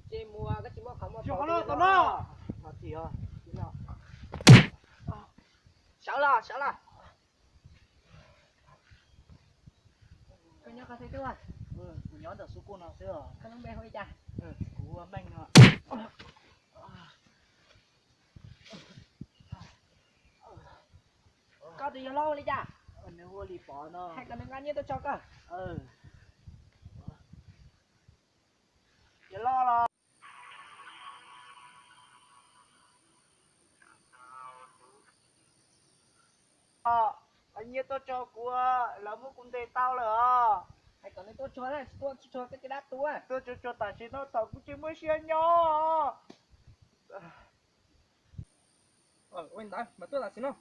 Ces muaj koj tsis muab qhov muag Qhov no, tom no. Sawv los, sawv los. Koj nyob qhov twg tuaj? Kuv nyob ntawm xub kuj no xwb os. Koj lub npe hu li cas? Kuv hu ua Meej no. Koj tus yawg hlob hu li cas? Nws hu ua Lis Pov no. Hais kom nws nqa nyiaj tuaj tso koj. Yawg hlob los. Nqa nyiaj tuaj tso kuv, lawv muab kuv ntes tau lawm os. Hais kom nws tuaj tsuag, tsis tuaj tsuag koj caj dab tu. Tuaj tsuag tsuag tam sim no thaum kuv tsis muaj siab nyob. Ua li ntawd mas tuaj tam sim no.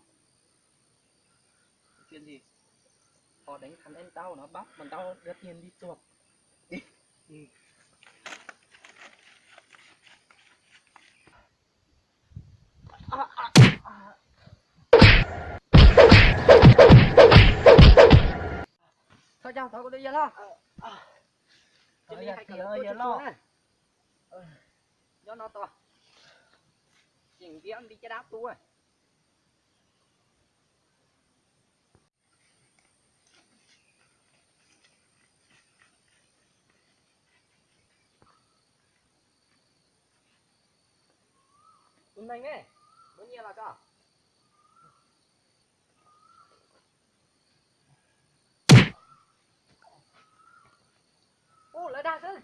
Chuyện gì? Họ đánh thằng em tao nó bắt bọn tao đưa tiền đi chuộc. Thov caw thov kuv tus yawg hlob. Cia li hais kom nws tuaj tsuag tsuag na. Nyob no tos. Tseem ntiab li caj dab tu. Tus neeg ne, muab nyiaj los koj. Ub, lawv dag xwb.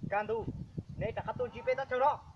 Kaj ntug, neb rov qab tuaj ntsib peb teb chaws no.